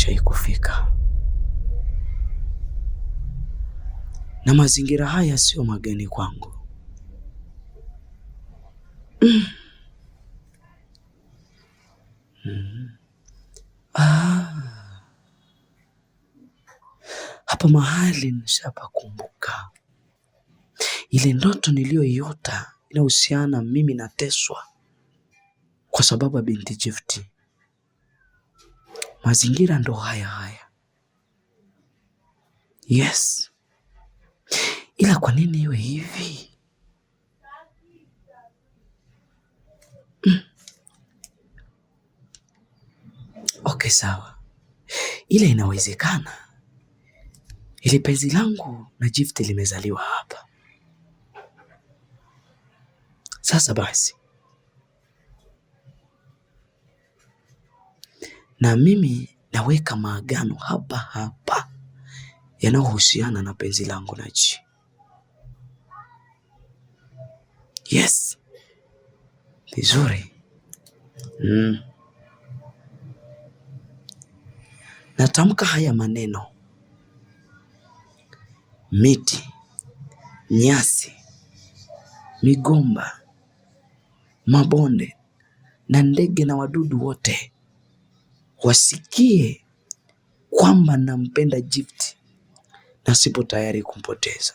Nilishai kufika na mazingira haya sio mageni kwangu. Ah, hapa mahali nishapakumbuka. Ile ndoto niliyoiota inahusiana mimi nateswa kwa sababu ya binti Jifti. Mazingira ndo haya haya. Yes, ila kwa nini iwe hivi? Okay, sawa, ila inawezekana ili penzi langu na Gift limezaliwa hapa. Sasa basi, na mimi naweka maagano hapa hapa yanayohusiana na penzi langu na G. Yes, vizuri. Mm. Natamka haya maneno: miti, nyasi, migomba, mabonde na ndege na wadudu wote wasikie kwamba nampenda Gift na sipo tayari kumpoteza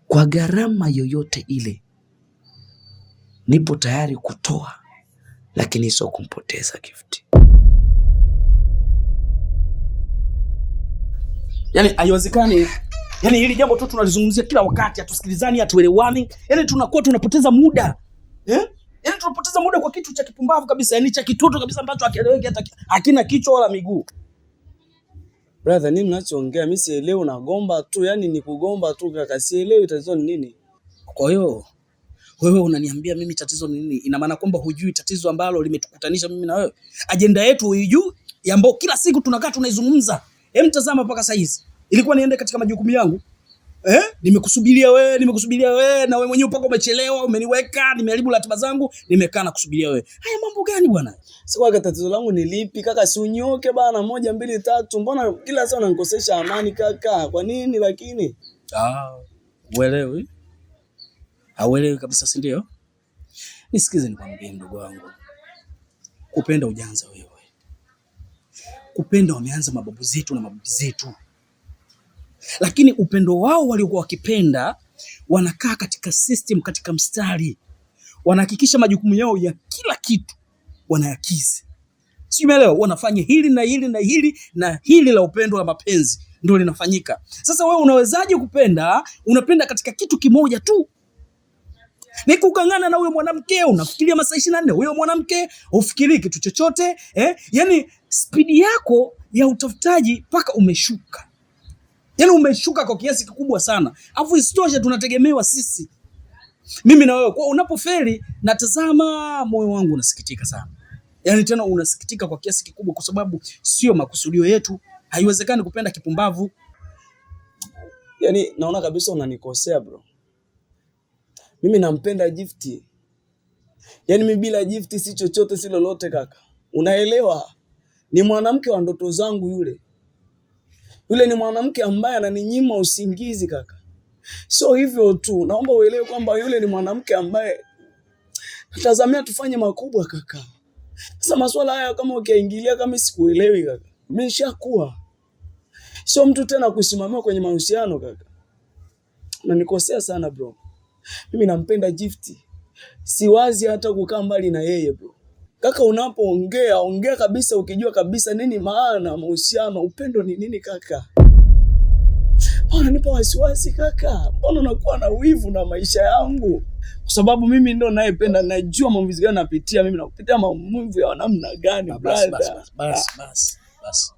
kwa gharama yoyote ile. Nipo tayari kutoa, lakini sio kumpoteza Gift. Yaani haiwezekani. Yaani hili jambo tu tunalizungumzia kila wakati, hatusikilizani, hatuelewani. Yaani tunakuwa tunapoteza muda. Eh? Yaani tunapoteza muda kwa kitu cha kipumbavu kabisa, yaani cha kitoto kabisa ambacho hakieleweki hata hakina kichwa wala miguu. Brother, nini unachoongea? Mimi sielewi, unagomba tu, yani ni kugomba tu kaka, sielewi tatizo ni nini. Kwa hiyo wewe unaniambia mimi tatizo ni nini? Ina maana kwamba hujui tatizo ambalo limetukutanisha mimi na wewe. Ajenda yetu huijui, ambayo kila siku tunakaa tunaizungumza. Hem, tazama mpaka saa hizi. Ilikuwa niende katika majukumu yangu. Eh? Nimekusubiria wewe, nimekusubiria wewe na wewe mwenyewe mpaka umechelewa, umeniweka, nimeharibu ratiba zangu, nimekaa na kusubiria wewe. Haya mambo gani bwana? Sasa kaka, tatizo langu ni lipi kaka? Si unyoke bana, moja mbili tatu. Mbona kila saa unanikosesha amani kaka? Kwa nini lakini? Ah, uelewi? Hauelewi kabisa, si ndio? Nisikize nikwambie mdogo wangu. Kupenda ujanza wewe. Kupenda wameanza mababu zetu na mabibi zetu. Lakini upendo wao waliokuwa wakipenda, wanakaa katika system, katika mstari, wanahakikisha majukumu yao ya kila kitu wanayakizi, sijui umeelewa? Wanafanya hili na hili na hili na hili la upendo la mapenzi ndio linafanyika. Sasa wewe unawezaje kupenda? Unapenda katika kitu kimoja tu, ni kugangana na huyo mwanamke, unafikiria masaa 24 huyo mwanamke, ufikirii kitu chochote eh? Yani spidi yako ya utafutaji mpaka umeshuka, yaani umeshuka kwa kiasi kikubwa sana. Alafu isitoshe tunategemewa sisi, mimi na wewe. Kwa unapofeli, natazama moyo wangu unasikitika sana, yaani tena unasikitika kwa kiasi kikubwa, kwa sababu sio makusudio yetu. Haiwezekani kupenda kipumbavu. Yaani naona kabisa unanikosea bro. Mimi nampenda Gift. Yaani mimi bila Gift si chochote si lolote kaka. Unaelewa? Ni mwanamke wa ndoto zangu yule. Yule ni mwanamke ambaye ananinyima usingizi kaka. Sio hivyo tu, naomba uelewe kwamba yule ni mwanamke ambaye natazamia tufanye makubwa kaka. Sasa masuala haya kama ukiingilia kama sikuelewi kaka. Mimi nishakuwa. Sio mtu tena kusimamia kwenye mahusiano kaka. Unanikosea sana bro. Mimi nampenda Gift. Siwazi hata kukaa mbali na yeye bro. Kaka, unapoongea ongea kabisa ukijua kabisa nini maana mahusiano, upendo ni nini kaka. Mbona unanipa wasiwasi kaka? Mbona unakuwa na wivu na maisha yangu? Kwa sababu mimi ndo nayependa, najua maumivu gani napitia mimi, nakupitia maumivu ya namna gani Basi, brother. basi, basi, basi, basi.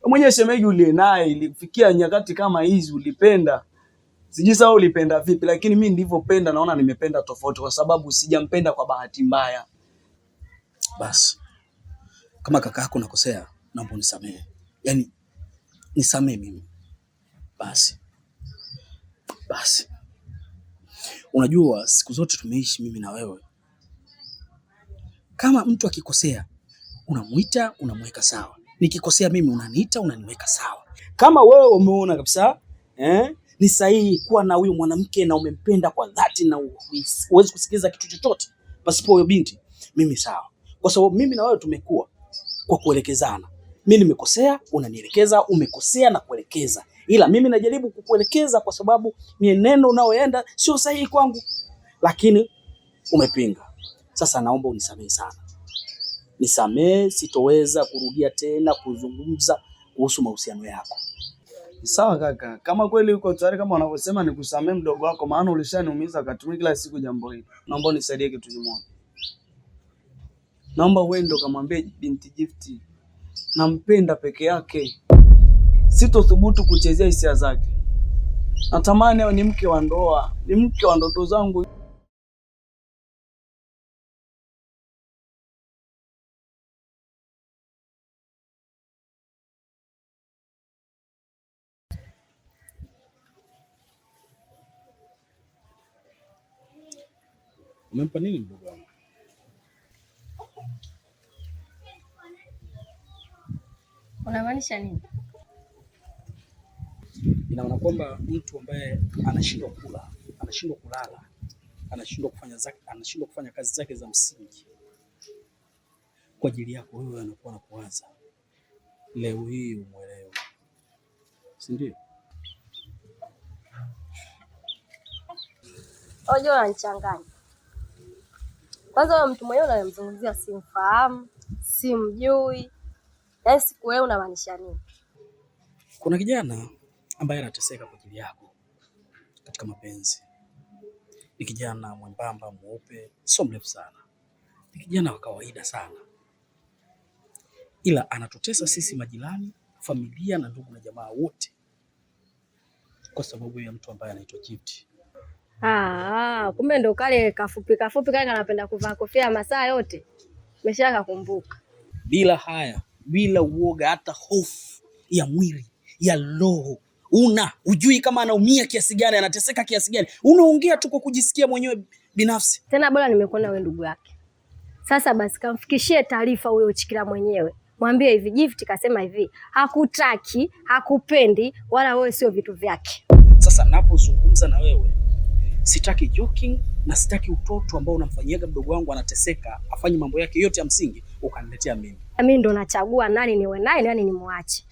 Mwenye shemeji uliye naye ilifikia nyakati kama hizi ulipenda. Sijui sawa ulipenda vipi, lakini mimi nilivyopenda naona nimependa tofauti kwa sababu sijampenda kwa bahati mbaya. Basi. Kama kaka yako nakosea, naomba unisamehe. Yaani nisamehe mimi. Basi. Basi. Unajua siku zote tumeishi mimi na wewe. Kama mtu akikosea, unamuita, unamweka sawa. Nikikosea mimi unaniita, unaniweka sawa. Kama wewe umeona kabisa ni sahihi kuwa na huyu mwanamke na umempenda kwa dhati na huwezi kusikiliza kitu chochote pasipo huyo binti, mimi sawa, kwa sababu mimi na wewe tumekuwa kwa kuelekezana. Mimi nimekosea, unanielekeza, umekosea na kuelekeza, ila mimi najaribu kukuelekeza kwa sababu mienendo unaoenda sio sahihi kwangu, lakini umepinga. Sasa naomba unisamehe sana, nisamehe, sitoweza kurudia tena kuzungumza kuhusu mahusiano yako. Sawa kaka, kama kweli uko tayari kama wanavyosema nikusamee mdogo wako, maana ulishaniumiza katumia kila siku jambo hili. Naomba unisaidie kitu kimoja. Naomba uende ukamwambie binti Gift nampenda peke yake, sitothubutu kuchezea hisia zake. Natamani awe ni mke wa ndoa, ni mke wa ndoto zangu. Umempa nini mdogo wangu? Unamaanisha nini? Inaona kwamba mtu ambaye anashindwa kula, anashindwa kulala, anashindwa kufanya kazi zake za msingi kwa ajili yako wewe, anakuwa anakuwaza leo hii umwelewe, si ndio? Unajua unanichanganya. Kwanza wewe mtu mwenyewe unayemzungumzia simfahamu, simjui. Yaani sikuelewi unamaanisha nini? Kuna kijana ambaye anateseka kwa ajili yako katika mapenzi. Ni kijana mwembamba mweupe, sio mrefu sana, ni kijana wa kawaida sana, ila anatutesa sisi majirani, familia na ndugu na jamaa wote, kwa sababu ya mtu ambaye anaitwa Gift. Ah, kumbe ndo kale kafupi kafupi kale kanapenda kuvaa kofia masaa yote. Nimeshakakumbuka. Bila haya, bila uoga, hata hofu ya mwili ya roho una ujui kama anaumia kiasi gani, anateseka kiasi gani. Unaongea tu kwa kujisikia mwenyewe binafsi. Tena bora nimekuona wewe ndugu yake. Sasa basi kamfikishie taarifa huyo Chikila mwenyewe. Mwambie hivi Gift kasema hivi, hakutaki, hakupendi wala wewe sio vitu vyake. Sasa napozungumza na wewe sitaki joking na sitaki utoto ambao unamfanyiaga mdogo wangu anateseka, afanye mambo yake yote ya msingi ukaniletea mimi. Mimi ndo nachagua nani niwe naye nani nimwache.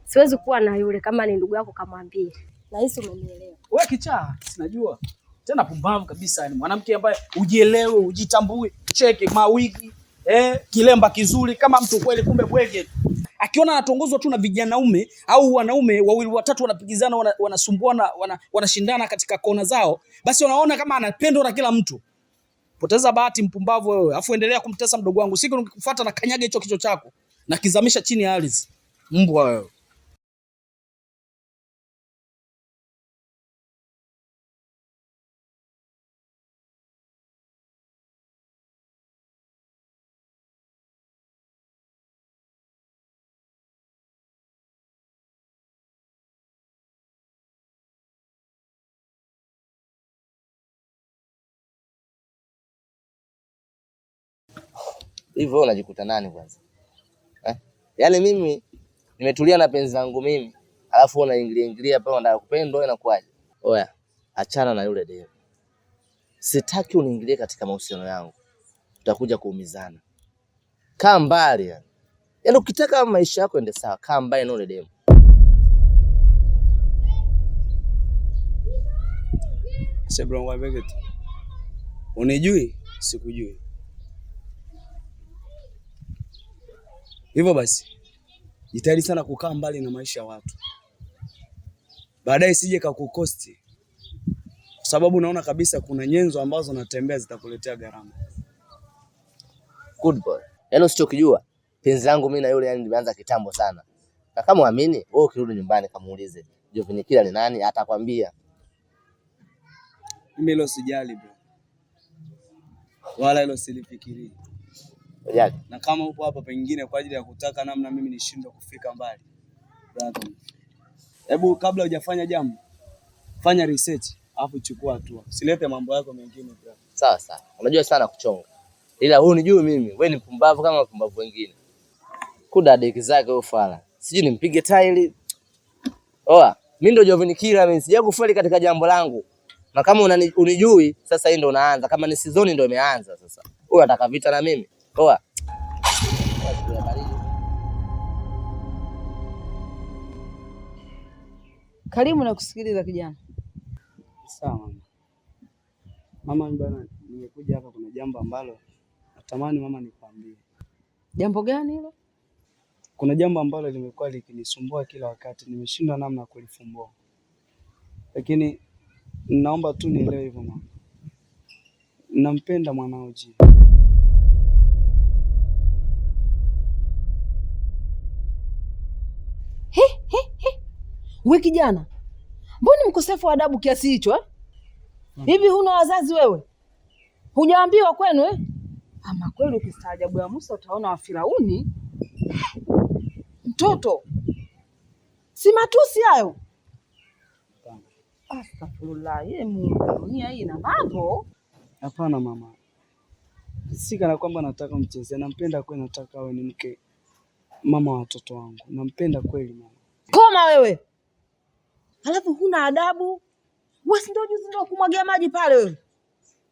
Siwezi kuwa na yule, kama ni ndugu yako kamwambie. Nahisi umenielewa. Wewe kichaa, sinajua. Tena pumbavu kabisa, ni mwanamke ambaye ujielewe, ujitambue, cheke mawigi, kilemba kizuri kama mtu kweli, kumbe bwege. Akiona anatongozwa tu na vijanaume au wanaume wawili watatu wanapigizana, wanasumbuana, wanashindana katika kona zao, basi wanaona kama anapendwa na kila mtu. Poteza bahati mpumbavu wewe, afu endelea kumtesa mdogo wangu. Siku nikikufuata na kanyaga hicho kichwa chako na kizamisha chini ya ardhi. Mbwa wewe. Hivyo wewe unajikuta nani kwanza? Yaani mimi nimetulia na penzi langu mimi, alafu wewe unaingilia ingilia pale unataka kupendwa inakuwaje? Oya, achana na yule demu. Sitaki uniingilie katika mahusiano yangu. Tutakuja kuumizana. Kaa mbali yani. Yaani ukitaka maisha yako ende sawa, kaa mbali na yule demu. Sasa bro, ngwambie kitu. Unijui, sikujui. Hivyo basi jitahidi sana kukaa mbali na maisha ya watu, baadaye sije kakukosti, kwa sababu naona kabisa kuna nyenzo ambazo natembea zitakuletea gharama. Good boy. Yaani usichokijua penzi langu mimi na yule yani limeanza kitambo sana. Na kama uamini, wewe ukirudi nyumbani kamuulize Jovini Kila ni nani, atakwambia. Mimi hilo sijali bro, wala hilo silifikirii. Unajali? Na kama upo hapa pengine kwa ajili ya kutaka namna mimi nishindwe kufika mbali, brother, hebu kabla hujafanya jambo fanya research alafu chukua hatua, usilete mambo yako mengine bro. Sawa sawa. Unajua sana kuchonga. Ila wewe unijui mimi, wewe ni mpumbavu kama wapumbavu wengine. Kuda deki zake huyo fala. Sijui nimpige taili. Oa, mimi ndo Jovin Killer, mimi sija kufeli katika jambo langu. Na kama unijui, sasa hii ndo unaanza. Kama ni season ndo imeanza sasa. Huyu anataka vita na mimi. Oa. Karibu na kusikiliza kijana. Sawa mama. Mama bwana, nimekuja hapa kuna jambo ambalo natamani mama nikwambie. Jambo gani hilo? Kuna jambo ambalo limekuwa likinisumbua kila wakati, nimeshindwa namna ya kulifumbua, lakini naomba tu nielewe hivyo mama, nampenda mwanao Jimmy. We kijana, mbona mkosefu wa adabu kiasi hicho eh? Hivi huna wazazi wewe? Hujaambiwa kwenu eh? Ama kweli ukistaajabu ya Musa utaona wa Firauni. Mtoto, si matusi hayo? Astaghfirullah, ye Mungu, dunia hii ina mambo. Hapana mama, si kana kwamba nataka mchezea, nampenda kweli, nataka awe ni mke mama wa watoto wangu, nampenda kweli mama. Koma wewe, alafu huna adabu. Wewe si ndio juzi ndio kumwagia maji pale wewe?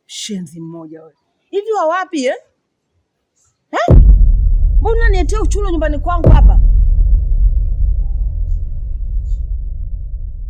Shenzi mmoja wewe. Hivi wa wapi eh? Eh? Mbona unaniletea uchulo nyumbani kwangu hapa?